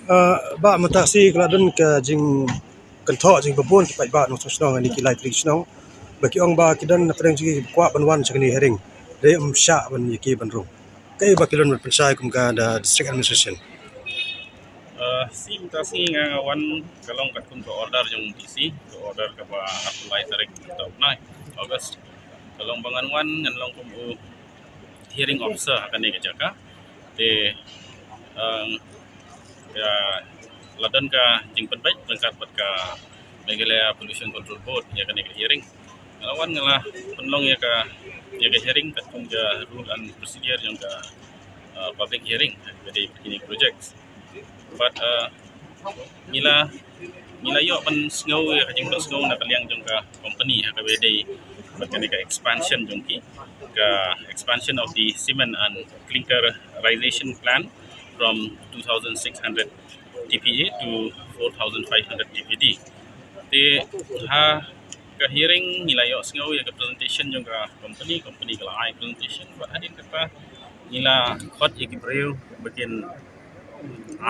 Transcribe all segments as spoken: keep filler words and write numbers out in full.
Uh, ba mynta shi ka la don ka jingkynthoh jingbabun ki paidbah nongshong shnong ha kine ki lai tylli ki shnong ba ki ong ba ki don na pdeng jong ki ba kwah ban wan sha kane ka hearing, hynrei ym shah ban ïa ki ban rung. Kaei ba ki don ban pynshai kum ka da district administration? Uh, shi mynta shi nga nga wan ka long katkum ka order jong DC, ka order kaba arphew lai tarik mynta u bnai August. Ka long ba ngan wan, ngan long kum u hearing officer ha kane ka jaka. Te, um, ka la don ka jingpynbeit ryngkat bad ka Meghalaya Pollution Control Board ïa kane ka hearing. Nga la wan, nga la pynlong ïa ka, ïa ka hearing katkum ka rule and procedure jong ka, uh, public hearing kaba dei bad kine ki projects. But, uh, ngi la, ngi la ïoh ban sngew ïa ka jingpynsngew na ka liang jong ka company ha kaba dei bad kane ka expansion jong ki, ka expansion of the cement and clinkerization plant from two thousand six hundred T P A to four thousand five hundred T P D. Te ha ka hearing ngi la ïoh sngew ïa ka presentation jong ka company, company ka la ai presentation, bad hadien kata ngi la khot ïa ki briew ba kin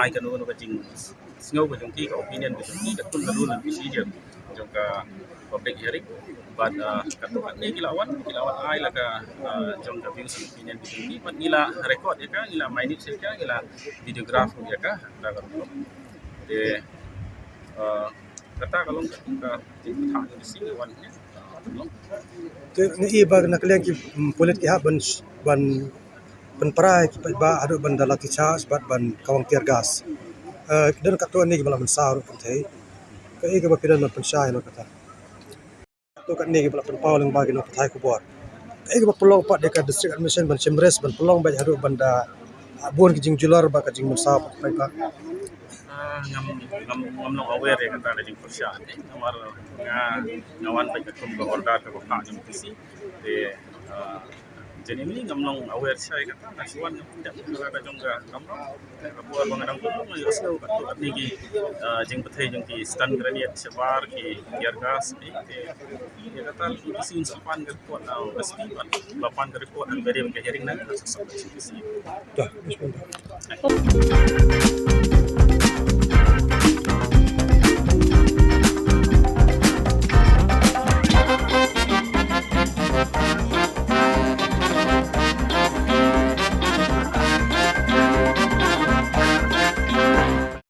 ai kano kano ka jingsngew ka jong ki, ka opinion ka jong ki katkum ka rule and procedure jong ka public hearing. Bad, uh, katto katne ki la wan, ki la wan ai la ka, uh, jong ka views and opinion ka jong ki, bad ngi la record ïa ka, ngi la minute ïa ka, ngi la videograph ïa ka, da ka rukom. Te, uh, kata ka long ka, ka jingpynthah jong DC wan ne, uh, long. Te ngi i ba na ka liang ki, mm, pulit ki hap ban, ban pynpra ïa ki paidbah haduh ban da lathi charge bad ban kawang tear gas. Eh, ki don katto katne kiba la mynsaw ruh kumta. Kaei kaba phi don ban pynshai na kata? Katto katne kiba la pynpaw lyngba ki nongpathai khubor. Kaei kaba pynlong pat ïa ka district administration ban shim risk ban pynlong beit haduh ban da, ah, bun ki jingjulor bad ka jingmynsaw pat ki paidbah? Ah, ngam, ngam, ngam long aware ïa kata ka jingpyrshah. Namar nga, nga wan beit katkum ka order kaba phah jong DC. Te, ah, Jani ngam long aware shai kata, nga shu wan ngam tip ïa ka jong ka kamram. Ka por ba nga dang pynlong nga ïohsngew katto katne ki, ah, jingpynthei jong ki stun grenade, shabar, ki tear gas, ki, ki, ïa kata ki sien sa pan ka report na u SP, bad la pan ka report ha kaba dei ka hearing na ka sub division DC. Dah, respond.